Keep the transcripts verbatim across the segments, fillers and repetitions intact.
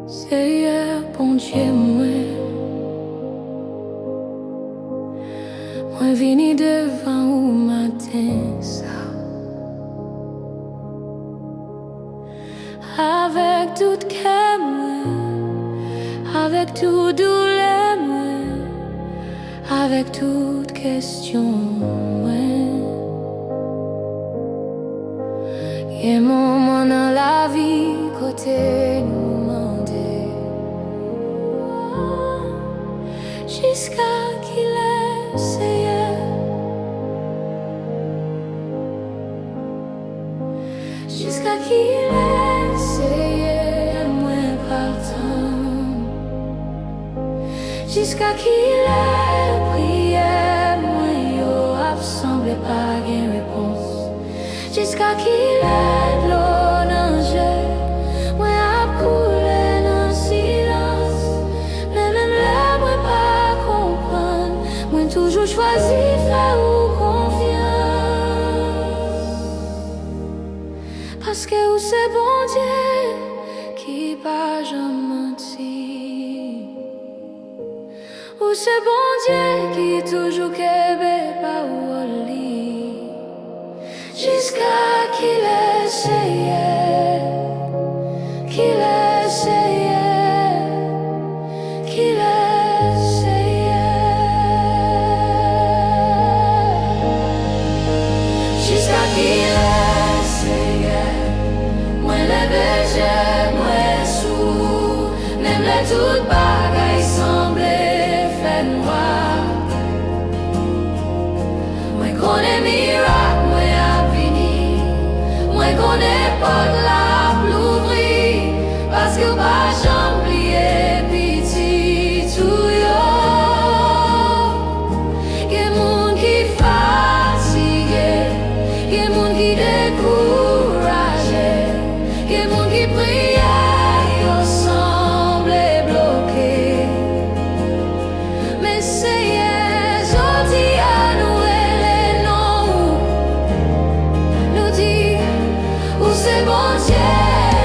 Seyè Bondye mwen, mwen vini devan ou maten sa, avèk tout kè mwen, avèk tout doulè mwen, avèk tout kèsyon mwen. Gen moman nan lavi kote nou mande, jiska kilè, Seyè? Jiska kilè, Seyè, mwen pral tann? Jiska kilè priyè mwen yo ap sanble pa gen repons? Jiska kilè dlo nan je mwen ap koule nan silans? Men menm lè mwen pa konprann, mwen toujou chwazi fè ou konfyans. Paske ou se Bondye ki pa janm manti. Ou se Bondye ki toujou kenbe pawòl li. Jiska kilè, Seyè? Kilè, Seyè? Kilè, Seyè? Jiska kilè, Seyè, mwen leve je mwen sou ou, menm lè tout bagay sanble fè nwa? Mwen konnen mirak mwen ap vini. Mwen konnen pòt la ap louvri, paske w pa janm bliye pitit ou yo. Gen moun ki fatige, gen moun ki dekouraje, gen moun ki priyè yo sanble bloke. Men Seyè, jodi a nou rele non ou. Nou di, ou se Bondye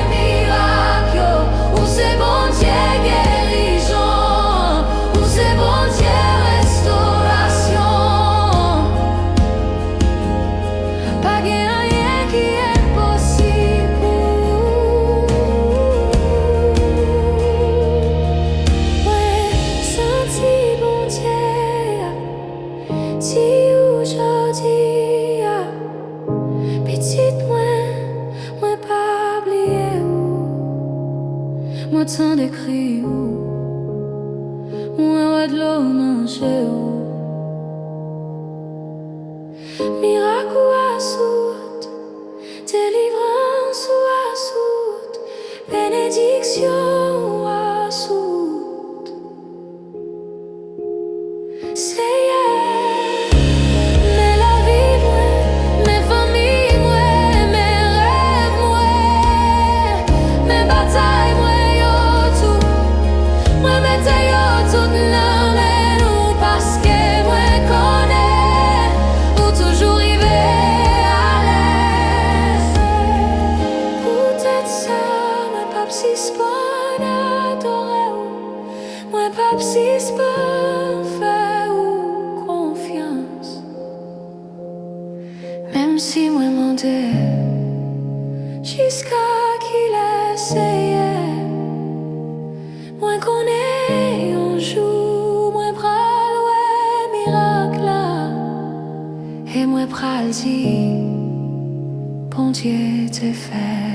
mirak yo, ou se Bondye gerizon, ou se Bondye restorasyon. Pa gen anyen ki enposib pou ou. Mwen santi Bondye a di ou jodi a, pitit mwen, mwen pa bliye ou. Mwen tande kri ou, mwen wè dlo nan je ou. Mirak ou asou wout, delivrans ou asou wout, benediksyon ou asou wout. Seyè, men lavi mwen, men fanmi mwen, men rèv mwen, men batay mwen yo tou. Mwen mete yo tout nan men ou, paske mwen konnen ou toujou rive alè. Poutèt sa, mwen p ap sispann adore ou. Mwen p ap sispann fè ou konfyans. Menm si mwen mande, jiska kilè, Seyè? Mwen konnen yon jou mwen pral wè mirak la, e mwen pral di, Bondye te fè.